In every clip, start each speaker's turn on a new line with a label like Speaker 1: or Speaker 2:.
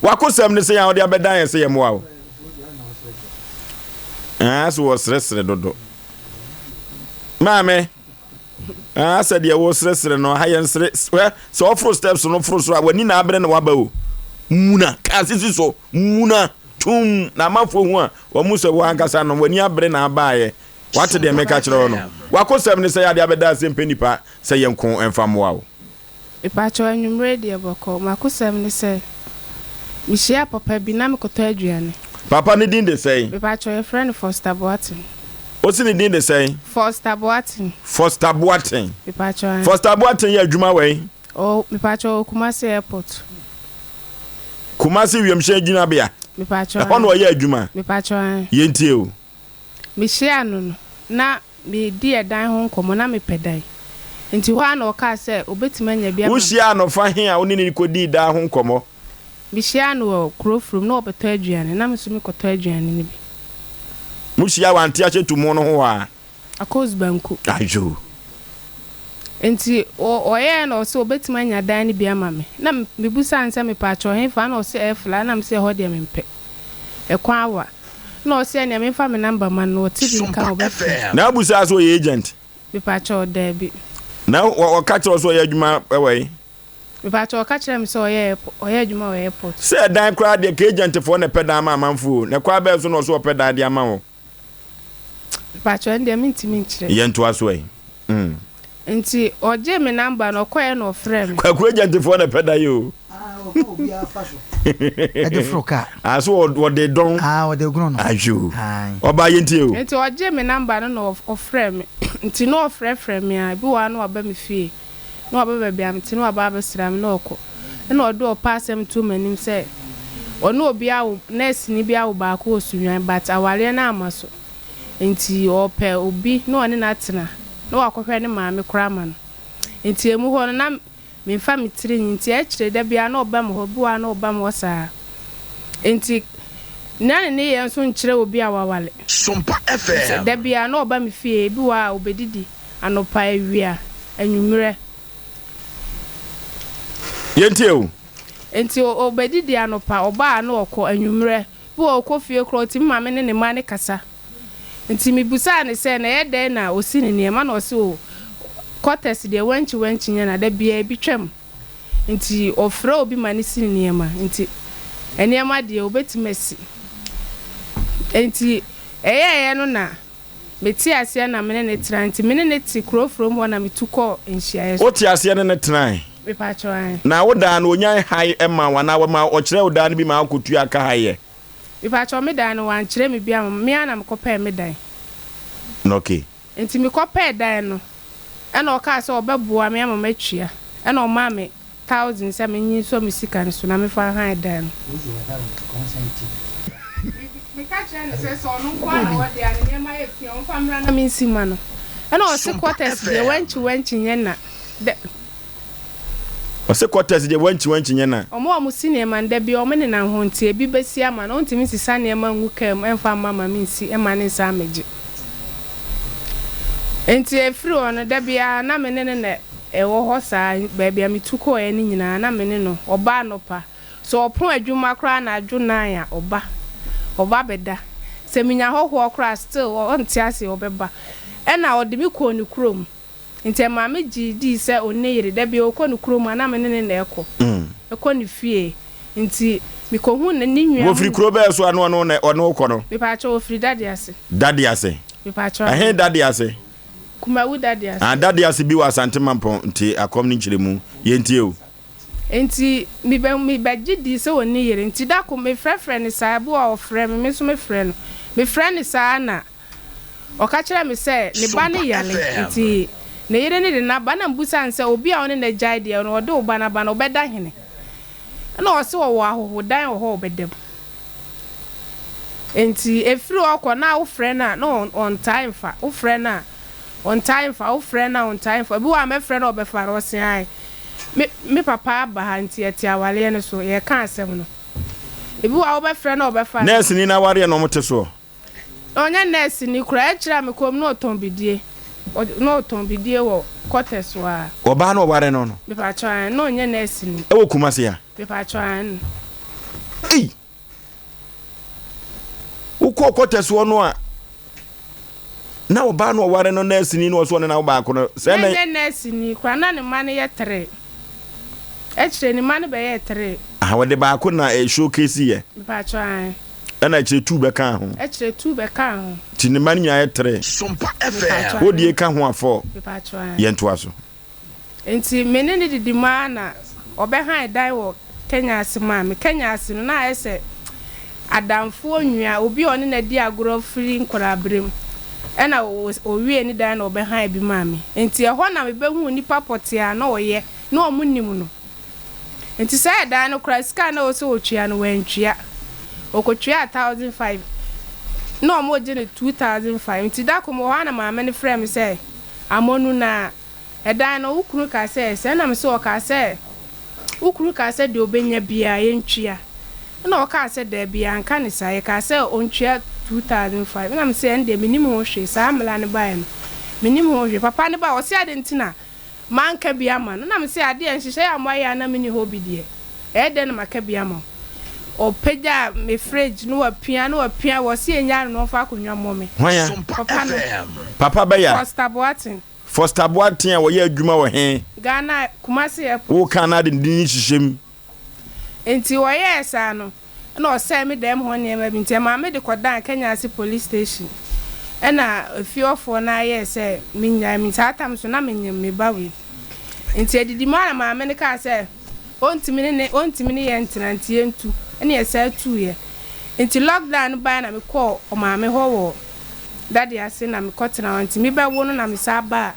Speaker 1: W'akosɛm ne sɛn a wode abɛdan yɛn sɛ yɛmmoa wo? Ah, so wɔsrɛsrɛ dodo. Maame, ah, sɛ deɛ wɔsrɛsrɛ no, ha yɛn sere. Hwɛ, sɛ ɔforo steps no foro soro a, w'ani na abere na waba o. Muna, kaa sisi so, muna, tum, na amafoɔ hu a, wɔn sɛ wɔn ankasa no, w'ani abere na abaeɛ. Wate deɛ meka kyerɛ wo no? W'akosɛm ne sɛ yɛade abɛda ase mpɛ nipa sɛ yɛnko mfa mmoa wo.
Speaker 2: Mepakyɛw anwummere deɛ bɔkɔɔ. M'akosɛm ne sɛ, mehyiaa papa bi na mekɔtɔ aduane.
Speaker 1: Papa no din de sɛn?
Speaker 2: Mepakyɛw yɛfrɛ no Foster Boateng.
Speaker 1: Wose ne din de sɛn?
Speaker 2: Foster Boateng.
Speaker 1: Foster Boateng.
Speaker 2: Mepakyɛw aane.
Speaker 1: Foster Boateng yɛ adwuma wɛn?
Speaker 2: Ɔwɔ, mepakyɛw ɔwɔ Kumasi airport.
Speaker 1: Kumasi wiemhyɛn gyinabea.
Speaker 2: Mepakyɛw
Speaker 1: Ɛhɔ na
Speaker 2: aane.
Speaker 1: ɔyɛ adwuma?
Speaker 2: Mepakyɛw aane.
Speaker 1: Yɛntie o.
Speaker 2: Mehyiaa no no, na meredi ɛdan ho nkɔmmɔ, na mepɛ dan. Enti hɔ ara na ɔkaa sɛ ɔbɛtumi anya bi ama me.
Speaker 1: Wohyiaa no fa he a wo ne no kɔdii daa ho nkɔmmɔ?
Speaker 2: Mehyiaa no wɔ kuro furom, na ɔrebɛtɔ aduane, na me nso mekɔtɔ aduane no bi.
Speaker 1: Mohyiaa wɔ Anteahyɛ Tumu no ho hɔ a?
Speaker 2: Akos Banku.
Speaker 1: Ayo.
Speaker 2: Enti ɔyɛɛ na ɔse ɔbɛtumi anya dan no bi ama me. Na mebisaa no sɛ mepaakyɛw hefa? Ɛna ɔse Airfly, ɛna mese ɛhɔ deɛ mempɛ. Ɛkwan awa. Ɛna ɔse ɛneɛ memfa me number ma no na ɔte bi nka a ɔbɛfrɛ.
Speaker 1: Na wobisaa sɛ ɔyɛ agent?
Speaker 2: Mepaakyɛw, daabi.
Speaker 1: Na ɔka kyerɛ wo sɛ ɔyɛ adwuma wɔ he?
Speaker 2: Mepaakyɛw, ɔka kyerɛɛ me sɛ ɔyɛ ɔyɛ adwuma wɔ airport.
Speaker 1: Sɛ ɛdan koraa deɛ ka agent foɔ na ɛpɛ dan ma amanfoɔ o, na kwan bɛn so na ɔse ɔpɛ dan de ama wo?
Speaker 2: Mepakyɛw ɛno deɛ mentumi nkyerɛ.
Speaker 1: Yɛntoa so ɛ. Mm.
Speaker 2: Nti ɔgyee me number no ɔkɔeɛ na ɔfrɛɛ me.
Speaker 1: Kwaku agyantefoɔ na ɛpɛ da yi o.
Speaker 3: Ɛde foro kaa.
Speaker 1: Ah, so wɔde dɔn.
Speaker 3: Ah, wɔde gono no.
Speaker 1: Ayo. Ɔbaa yɛntie o.
Speaker 2: Nti ɔgyee me number no na ɔfrɛɛ me. Nti na ɔfrɛfrɛ me a, ebi wɔ hɔ a na waba me fie. Na waba baabi a mete na waba abɛsra me na ɔkɔ. Ɛna ɔde ɔpɛ asɛm too m'anim sɛ ɔne obi awo, nɛɛseni bi awo baako wɔ Sunyani but awareɛ no amma so. Nti ɔɔpɛ obi na ɔne no atena na wakɔhwɛ ne maame koraa ama no. Nti emu hɔ no na memfa me tiri nyi nti akyire da biara na ɔba me hɔ, bi wɔ hɔ a na ɔba me hɔ saa. Nti na ne nneyɛɛ nso nkyerɛ obi a waware. Nti da biara na ɔba me fie, ebi wɔ hɔ a ɔbɛdidi. Anɔpa, awia, anwummerɛ.
Speaker 1: Yɛntie o.
Speaker 2: Nti ɔbɛdidi anɔpa, ɔba a na ɔkɔ, anwummerɛ. Bi wɔ hɔ ɔkɔ fie koraa ɔtumi ma me ne ne mma no kasa. Nti mebisaa no sɛ na ɛyɛ dɛn na ɔsi ne nneɛma na ɔse o quarters deɛ wankyi wankyi nyɛ na da biara ebi twam. Nti ɔfrɛ obi ma no si ne nneɛma. Nti nneɛma deɛ ɔbɛtumi asi. Nti ɛyɛeɛ no na Metee aseɛ na me ne no tenae, nti me ne no te kuro furom hɔ na metu kɔɔ nhyiaeɛ so.
Speaker 1: Wote aseɛ ne no tenae?
Speaker 2: Mepakyɛw, aane.
Speaker 1: Na wo dan no, ɔnyan hae maa wo anaa wɔmaa ɔkyerɛɛ wo dan no bi maa wokɔtuaa ka haeɛ?
Speaker 2: Mepakyɛw, me dan no, wankyerɛ me bi amma, me ara na mekɔpɛɛ me dan.
Speaker 1: Okay.
Speaker 2: Nti mekɔpɛɛ dan no, ɛna ɔkaa sɛ ɔbɛboa me ama matua, ɛna ɔmaa me Thousand sɛ menye nsɔ me sika no so na memfa nhan dan no. Meka kyerɛɛ no sɛ sɛ ɔno nko ara na ɔwɔ deɛ a ne nneɛma yɛ fi a ɔmfa mmra na mensi mma no. Ɛna ɔse quarters deɛ wankyi wankyi nyɛ na dɛ.
Speaker 1: Ɔse quarters deɛ wankyi wankyi nyɛ na.
Speaker 2: Wɔn a wɔsi nneɛma no da biara wɔnenam ho nti ebi bɛsi ama no ɔntumi nsesa nneɛma ngu kaa mu mfa mma ma mensi mma ne nsa ammɛgye. Enti ɛfiri hɔ no, da biara na me ne no na ɛwɔ hɔ saa, baabi a metu kɔeɛ no nyinaa na me ne no, ɔba anɔpa, sɛ ɔpɔn adwuma koraa anadwo nnan a, ɔba, ɔba bɛda. Sɛ menya hɔhoɔ koraa a, still ɔnte aseɛ, ɔbɛba. Ɛnna ɔde me kɔɔ ne kurom. Nti ɛmaa me gyee dii sɛ ɔnni yere. Da biara ɔkɔ ne kurom a, na me ne no na ɛkɔ. Ɛkɔ ne fie. Nti mekɔhuu ne ne nua
Speaker 1: Wɔfiri kuro bɛɛ so a na ɔne wo na ɔne wo kɔ no?
Speaker 2: Mepaakyɛw, ɔfiri Dadease.
Speaker 1: Dadease.
Speaker 2: Mepaakyɛw,
Speaker 1: Ɛhe
Speaker 2: aane.
Speaker 1: Dadease?
Speaker 2: Kumawu Dadease.
Speaker 1: Ah, Dadease bi wɔ Asante Mampɔn, nti akɔm no nkyerɛmu. Yɛntie o.
Speaker 2: Nti mebɛ mebɛgye dii sɛ ɔnni yere. Nti da ko mefrɛfrɛ no saa, ebi wɔ hɔ a ɔfrɛ me, me nso mefrɛ no. Mefrɛ no saa na Ɔka kyerɛɛ me sɛ ne ba no yare nti ne yere no de no aba. Ɛnna mibisaa no sɛ, Obi a wo ne no agyae deɛ, na ɔde wo ba no aba no, ɔbɛda hene? Ɛnna ɔse ɔwɔ ahɔhodan wɔ hɔ a ɔbɛda mu. Enti ɛfiri hɔ kɔ, na wofrɛ no a, na ɔntae mfa. Wofrɛ no a, ɔntae mfa. Wofrɛ no a, ɔntae mfa. Ebi wɔ hɔ a, mɛfrɛ no a ɔbɛfa no, ɔse ae, me me papa aba ha nti yɛte awareɛ no so, yɛreka asɛm no. Ebi wɔ hɔ a, wobɛfrɛ no a ɔbɛfa no.
Speaker 1: Nɛɛseni no awareɛ na wɔte soɔ.
Speaker 2: Na ɔnyɛ nɛɛseni koraa. Akyire a mekɔɔ mu na ɔtɔn bidie. Na ɔtɔn bidie wɔ quarters hɔ ara.
Speaker 1: Ɔbaa no ɔware no no?
Speaker 2: Mepakyɛw aane, na ɔnyɛ nɛɛseni.
Speaker 1: Ɛwɔ Kumasi ha?
Speaker 2: Mepakyɛw aane.
Speaker 1: Ei! Wokɔɔ kɔtɛsoɔ no a, na ɔbaa no ɔware no nɛɛseni na ɔso ɔne na wo baako no sɛ
Speaker 2: na. Nyɛ nɛɛseni koraa, na ne mma no yɛ tere. Akyire ne mma no bɛyɛɛ tere.
Speaker 1: Aha, wɔde baako na ɛ showcase yɛ.
Speaker 2: Mpakyɛw, ae.
Speaker 1: Ɛna akyire tuu bɛkaa ho.
Speaker 2: Akyire tuu bɛkaa ho.
Speaker 1: Nti ne mma no nyinaa yɛ tere.
Speaker 3: Sompa FM.
Speaker 1: Wo deɛ ka ho a fɔɔ.
Speaker 2: Mepakyɛw, ae.
Speaker 1: Yɛntoa so.
Speaker 2: Enti me ne no didi mu ara na ɔbɛhan dan wɔ Kenya ase maa me. Kenya ase no, na ayɛ sɛ adamfoɔ nua, obi a ɔne no adi agorɔ firi nkwadaa-berɛ mu. Ɛna ɔwiee ne dan na ɔbɛhan bi maa me. Enti ɛhɔ na mebɛhuu nipa pɔtee a na ɔyɛ, na wɔnnim no. Enti saa ɛdan no koraa, sika a na ɛwɔ sɛ ɔtua no, wantua. Ɔkɔtuaa 1,500, na wɔregye no 2,500. Enti da koro mewɔ hɔ ara na maame no frɛɛ me sɛ, Amonu, na Ɛdan no, wo kunu kaa sɛ, sɛɛ na mese ɔkaa sɛ, wo kunu kaa sɛ deɛ ɔbɛnya biara yɛntua. Ɛna ɔkaa sɛ daabi yɛanka no saa, yɛkaa sɛ ɔntua 2005. Ɛna mese ɛndeɛ mennim ho hwee, saa mmara no baeɛ no mennim ho hwee. Papa no baeɛ ɔse adɛn nti na manka bi ama no? Ɛna mese adeɛ nhyehyɛeɛ a moayɛ a na menni hɔ bi deɛ, ɛyɛ dɛn na maka bi ama wo? Ɔpagyaa me fridge na wapia na wapia, ɔse yɛnnyaa no na ɔmfa akonnwa mmɔ me.
Speaker 1: Hwan a?
Speaker 2: Papa no.
Speaker 1: Papa bɛyɛ a?
Speaker 2: Foster Boateng.
Speaker 1: Foster Boateng a ɔyɛ adwuma wɔ he?
Speaker 2: Ghana, Kumasi Airport.
Speaker 1: Wo kan na ade ne din hyehyɛ mu.
Speaker 2: Nti wɔyɛɛ saa no, ɛna ɔsɛe me dɛm hɔ nneɛma bi nti ɛmaa me de kɔdan Kenyasi Police Station. Ɛna efie hɔfoɔ no ara yɛɛ sɛ mennyae me. Saa tam nso na menyem me ba wei. Nti adidi mu ara na maame no kaa sɛ ɔntumi ne ne ɔntumi ne yɛn ntena nti yɛntu. Ɛna yɛsan tuiɛ. Nti lockdown no baeɛ na mekɔɔ ɔmaame hɔ wɔ Daddy ase na mekɔ tena hɔ nti me bɛ wo no na me saa baa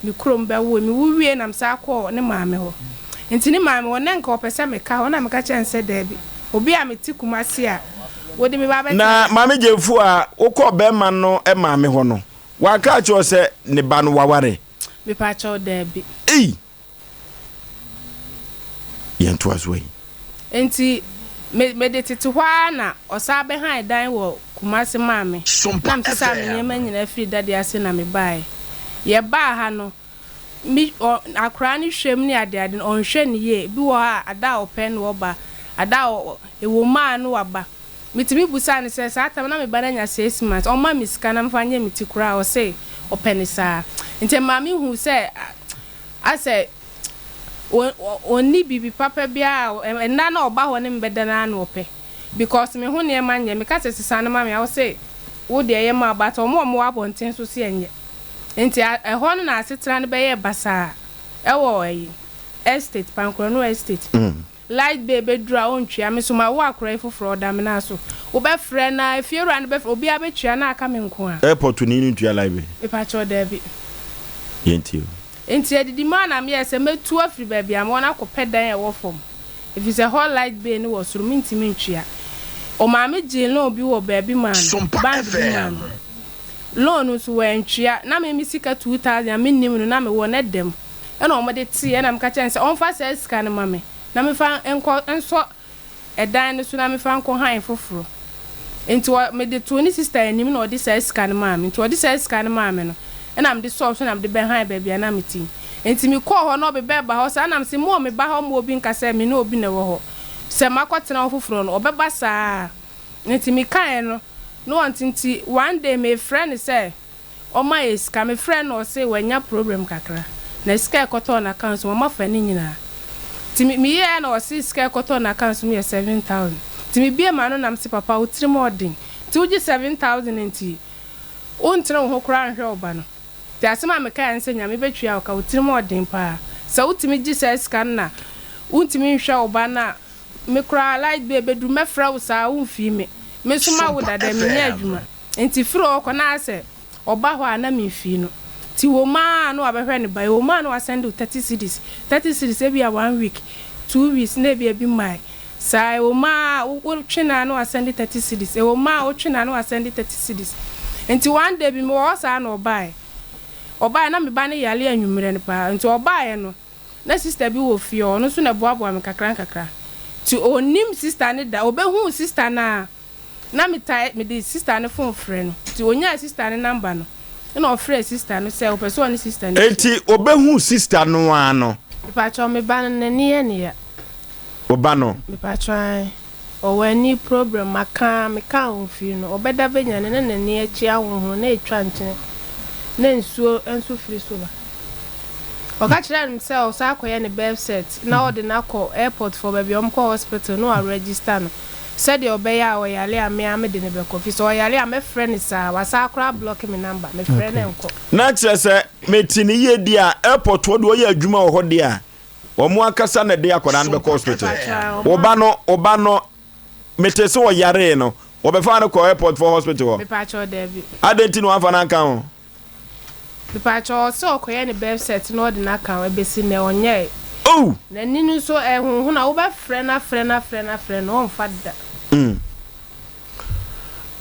Speaker 2: me kurom bɛ woe me wo wie na me saa kɔɔ ne maame hɔ nti ne maame hɔ na nka ɔpɛ sɛ me ka hɔ na me ka kyerɛ no sɛ daabi obi a me te Kumasi a wo de me ba bɛ
Speaker 1: Na
Speaker 2: tena
Speaker 1: Maame Gyamfua a wo kɔɔ bɛɛma no maame hɔ no wanka akyerɛ wo sɛ ne ba no waware?
Speaker 2: Mepakyɛw daabi.
Speaker 1: Ei! Yɛntoa so ayi.
Speaker 2: Enti me mede tete hɔ ara na ɔsan bɛhan dan wɔ Kumasi maa me
Speaker 3: Sompa
Speaker 2: na mesesaa me
Speaker 3: FM.
Speaker 2: nneɛma nyinaa firii Dade ase na mebaeɛ. Yɛbaa ha no, me ɔ akwadaa no hwɛ mu ne adeade no, ɔnhwɛ no yie. Bi wɔ hɔ a, ada a ɔpɛ na ɔba, ada a ɔ ɛwɔ mu a na waba. Metumi bisaa no sɛ, saa tam no na me ba no anya 6 months, ɔmma me sika na memfa nyɛ me ti koraa a, ɔse ɔpɛ no saa. Nti ɛmaa mehuu sɛ Asɛ ɔnni biribi papa biara a nna na ɔba hɔ ne me bɛda no ara na ɔpɛ because me ho nneɛma nyɛ meka sɛ sesa no ma me a ɔse wo deɛ ɛyɛ ma wo but wɔn a wɔwɔ abɔnten nso se ɛnyɛ nti ɛhɔ no na asetena no bɛyɛɛ basaa ɛwɔ ɛyi estate Pankorɔno estate. Light bill bɛduru a ɔntua, me nso mawo akora yi foforɔ, ɔda me nan so. Wobɛfrɛ no ara, efiewura no bɛfrɛ, obiara bɛtua na aka me nko ara.
Speaker 1: Airport ni no ntua light bill?
Speaker 2: Mepakyɛw, daabi.
Speaker 1: Yɛntie o.
Speaker 2: Nti adidi mu ara na meyɛɛ sɛ mɛtu afiri baabi a mewɔ no akɔpɛ dan a ɛwɔ fam, efisɛ hɔ light bill no wɔ soro, mentumi ntua. Ɔmaame gyee loan bi wɔ baabi maa no,
Speaker 3: Sompa
Speaker 2: bank bi maa
Speaker 3: FM.
Speaker 2: no. Loan no nso wantua. Na me me sika 2000 a mennim no na mewɔ no da mu. Ɛna wɔde teeɛ ɛna meka kyerɛɛ no sɛ ɔmfa saa sika no ma me na memfa nkɔ nsɔ ɛdan no so na memfa nkɔ han foforɔ. Nti ɔ mede too ne sista anim na ɔde saa sika no maa me. Nti ɔde saa sika no maa me no ɛna mede sɔɔ so na mede bɛhan baabi a na mete yi. Nti mekɔɔ hɔ na ɔbebɛɛba hɔ saa na mese mo a meba hɔ mma obi nka sɛ me ne obi na ɛwɔ hɔ. Sɛ makɔtena hɔ foforɔ no ɔbɛba saa. Nti mekaeɛ no na ɔnte nti one day mefrɛ no sɛ Ɔma yɛ sika me frɛ no ɔse wanya problem kakra na sika ɛkɔtɔɔ n'account mu ɔma fa ne nyinaa nti me meyɛɛ na ɔse sika ɛkɔtɔɔ n'account mu yɛ 7000 nti me bue m'ano na mese papa wo tirim ɔden nti wogye 7000 nti wo ntene wo ho koraa nhwɛ wo ba no nti asɛm a mekaeɛ ne sɛ Nyame bɛtua wo ka wo tirim ɔden paa sɛ wotumi gye saa sika no na wontumi nhwɛ wo ba no a me koraa light bill bɛduru mɛfrɛ wo saa womfii me me nso mawo
Speaker 3: Sompa
Speaker 2: dada menyɛ
Speaker 3: FM.
Speaker 2: adwuma. Ntsi fir hɔ kɔ na asɛ ɔba hɔ a na minnfii no. Ntsi wɔ mu ara na ɔabɛhwɛ ne ba, ewɔ mu a na ɔasɛnde wo thirty cedis, thirty cedis ebia one week, two weeks na ebia bi mmae. Saa, ewɔ mu ara wotwe no a na ɔasɛnde thirty cedis, ewɔ mu ara wotwe no a na ɔasɛnde thirty cedis. Ntsi one day bi mowɔ hɔ saa na ɔbae. Ɔbae na me ba no yare anwummerɛ no paa, ntsi ɔbaeɛ no na sister bi wɔ fie hɔ, ɔno nso na ɛboaboa me kakra nkakra. Ntsi onnim sister no da, obehuu sister no ara Na metaa mede sista no fon frɛ no. Nti onyaa sista no namba no, ɛna ɔfrɛɛ sista no sɛ ɔpɛ sɛ ɔne sista no hyia.
Speaker 1: Enti obehuu sista no ara no.
Speaker 2: Mepakyɛw, me ba no, n'ani yɛ no ya.
Speaker 1: Wo ba no?
Speaker 2: Mepakyɛw, ae. Ɔwɔ ani problem maka a mekaa ho firi no ɔbɛda bɛnyane na n'ani akyi ahonhono na ɛtwa nkyene na nsuo nso firi so ba. Ɔka kyerɛɛ no sɛ ɔsan akɔyɛ ne birth cert na ɔde no akɔ airport foɔ baabi a wɔkɔ hospital na wa register no sɛdeɛ ɔbɛyɛ a ɔyare a me ara mede no bɛkɔ firi sɛ ɔyare a mɛfrɛ no saa wasan koraa ablɔke me number mefrɛ no ɛnkɔ.
Speaker 1: Na kyerɛ sɛ mete no yie deɛ a airport hɔ deɛ ɔyɛ adwuma wɔ hɔ deɛ a Wɔn ankasa na ɛde akwadaa no bɛkɔ hospital. Wo ba no, wo ba no, mete sɛ ɔyaree no, wɔbɛfaa no kɔ airport for hospital hɔ.
Speaker 2: Mepakyɛw daabi.
Speaker 1: Adɛn nti na wɔamfa no anka ho?
Speaker 2: Mepakyɛw ɔsɛ ɔkɔyɛ ne birth cert na ɔde no aka ho, ɛbɛsi nnɛ ɔnyɛe.
Speaker 1: Oh!
Speaker 2: N'ani no nso ɛhonhono a wobɛfrɛ no afrɛ no afrɛ no afrɛ no ɔmfa da.
Speaker 1: Mm.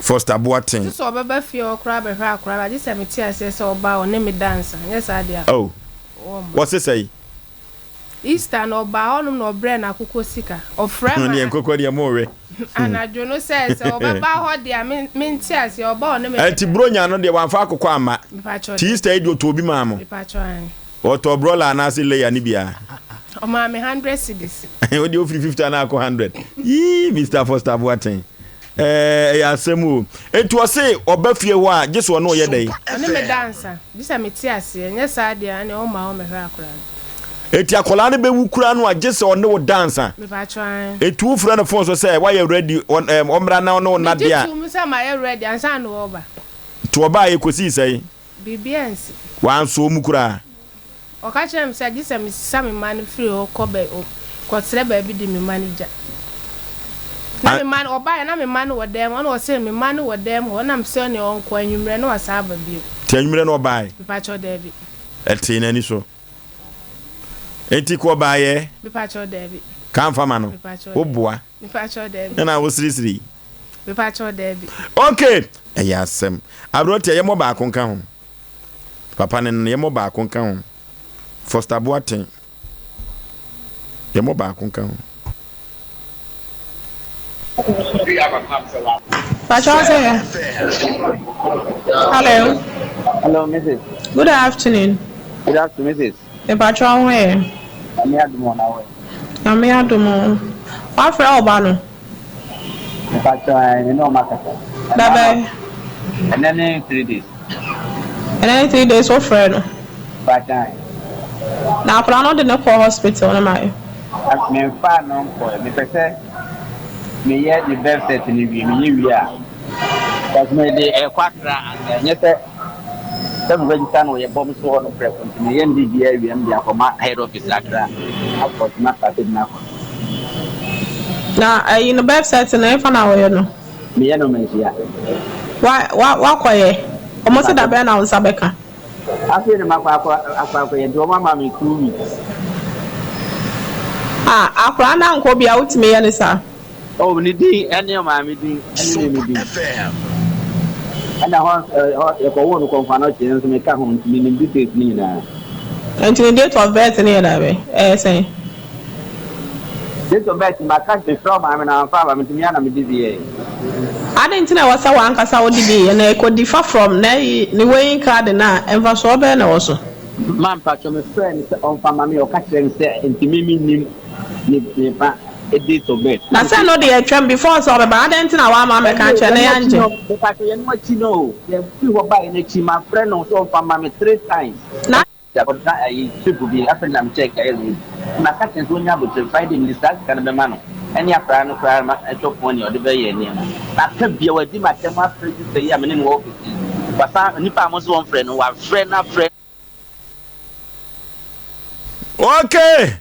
Speaker 1: Foster Boateng.
Speaker 2: Gye sɛ ɔbɛba fie hɔ koraa bɛhwɛ akwadaa no a, gye sɛ mete aseɛ sɛ ɔba a ɔne me da ansa, nyɛ saa deɛ a.
Speaker 1: Oh.
Speaker 2: Ɔmma.
Speaker 1: Wɔse sɛi?
Speaker 2: Easter no ɔbaa hɔnom na ɔbrɛɛ no akokɔ sika. Ɔfrɛ ma.
Speaker 1: Deɛ nkokɔ deɛ mo we.
Speaker 2: Anadwo no sɛ sɛ ɔbɛba hɔ deɛ a me mente aseɛ ɔba ɔne me bɛda.
Speaker 1: Ɛnti Buronya no deɛ wamfa akokɔ amma.
Speaker 2: Mepakyɛw
Speaker 1: Ti Easter yi deɛ ɔtɔɔ bi maa mo.
Speaker 2: Mepakyɛw aane.
Speaker 1: Ɔtɔɔ brɔla anaase layer no bi aa.
Speaker 2: Ɔmaa me hundred cedis.
Speaker 1: Wo deɛ wofiri 50 anaa akɔ 100. Yii Mister Foster Boateng. Ɛɛ ɛyɛ asɛm o. Enti ɔse ɔba fie hɔ a gye sɛ ɔne wo yɛ dɛn?
Speaker 2: Ɔne me da ansa. Gye sɛ mete aseɛ. Nyɛ saa deɛ a ɛneɛ ɔmma ɔmmɛhwɛ akwadaa no.
Speaker 1: Enti akwadaa no bɛwu koraa no a gye sɛ ɔne wo da ansa?
Speaker 2: Mepakyɛw aane.
Speaker 1: Enti wofrɛ no phone so sɛ woayɛ ready ɔmmra na ɔne wo nna
Speaker 2: Megye
Speaker 1: deɛ a.
Speaker 2: too mu sɛ mayɛ ready ansa na ɔreba.
Speaker 1: Nti ɔbaeɛ kɔsii sɛn?
Speaker 2: Biribi ansi.
Speaker 1: Wansɔ mu koraa.
Speaker 2: Ɔka kyerɛɛ me sɛ gye sɛ mesesa me mma no firi hɔ kɔ bɛ kɔsrɛ baabi de me mma no gya. Na me mma no, ɔbaeɛ na me mma no wɔ dan mu, ɛna ɔsee me mma no wɔ dan mu hɔ, ɛna mesɛ ɔneɛ ɔnkɔ, anwummerɛ na wasan aba bio.
Speaker 1: Nti anwummerɛ no ɔbaeɛ?
Speaker 2: Mepakyɛw daabi.
Speaker 1: Ɛtee n'ani so. Nti kɔ ɔbaeɛ?
Speaker 2: Mepakyɛw daabi.
Speaker 1: Ka mfa ma no.
Speaker 2: Mepakyɛw daabi.
Speaker 1: Woboa.
Speaker 2: Mepakyɛw daabi.
Speaker 1: Ɛna wosirisiri yi.
Speaker 2: Mepakyɛw daabi.
Speaker 1: Okay! Ɛyɛ asɛm. Aberanteɛ yɛmmɔ baako nka ho. Papa no no yɛmmɔ baako nka ho. Foster Boateng yɛmmɔ baako nka ho.
Speaker 3: Pacho sɛ Hello.
Speaker 4: Hello, Mrs.
Speaker 3: Good afternoon.
Speaker 4: Good afternoon, Mrs.
Speaker 3: Mepacho wo ho yɛ?
Speaker 4: Nyame adom o, na wo ɛ?
Speaker 3: Nyame adom o. Wafrɛ wo ba no?
Speaker 4: Mepakyɛw ɛɛ me ne wɔn akasa.
Speaker 3: Da bɛn?
Speaker 4: Ɛnɛ ne 3 days.
Speaker 3: Ɛnɛ ne 3 days wo frɛ no?
Speaker 4: Mepakyɛw ɛɛ.
Speaker 3: Na akwadaa no de no kɔ hospital no ma yɛ?
Speaker 4: Memfaa no nkɔɛ. Mepɛ sɛ meyɛ ne birth cert no wie. Meyɛ wie a, because mede ɛkɔ Accra ansa. Ɛnyɛ sɛ sɛ me register no wɔ yɛ bɔm so hɔ no prɛko nti meyɛ no biribiara wie a mede akɔma head office Accra akɔ so na start de no akɔ.
Speaker 3: Na ɛyi no birth cert no ɛnfa na wɔyɛ no?
Speaker 4: Meyɛ no manhyia.
Speaker 3: Wa wa wakɔyɛ? Wɔn se da bɛn na wo nsa bɛka?
Speaker 4: Afei na makɔ akɔ akɔ akɔyɛ nti wɔn ama me 2 weeks.
Speaker 3: Ah, akwadaa no ankɔ bi a wotumi yɛ ne saa?
Speaker 4: Oh, ne din ɛne ɔmaame din ɛne ne ne din. Ɛna hɔ hɔ yɛkɔwoo no Komfo Anokye nso meka ho nti menim details ne nyinaa.
Speaker 3: Nti ne date of birth ne yɛ da bɛn? Ɛyɛ sɛn?
Speaker 4: Date of birth maka mefrɛ ɔmaame na wamfa aba me nti mea na mede bi yɛɛ.
Speaker 3: Ade nti na ɛwɔ sɛ w'ankasa wode bi yɛ na ɛkɔ differ from na ɛyi ne weighing card no a mfasoɔ bɛn na ɛwɔ so?
Speaker 4: Ma mpakyɛ mefrɛ no sɛ ɔmfa ma me, ɔka kyerɛ me sɛ nti me mennim ne ne ba date of birth.
Speaker 3: Na sɛ no deɛ atwam before sɛ ɔbɛba adɛn nti na w'amma ammɛka ankyerɛ na yɛangye?
Speaker 4: Mepakyɛ yɛn no akyi no o, yɛfiri hɔ baeɛ no akyi mafrɛ no sɛ ɔmfa ma me three times.
Speaker 3: Na.
Speaker 4: Akɔtena ayi trip bi afei na me check ɛyɛ ready maka kyerɛ no sɛ ɔnya abokyerɛ Friday mede saa sika no bɛma no ɛne akwadaa no koraa ma ɛtɔ phone nea ɔde bɛyɛ nneɛma maka bia wadi m'atɛm afrɛ sister yi a me ne no wɔ office yi wasan nipa a mo nso wɔmfrɛ no wafrɛ no afrɛ.
Speaker 1: Okay.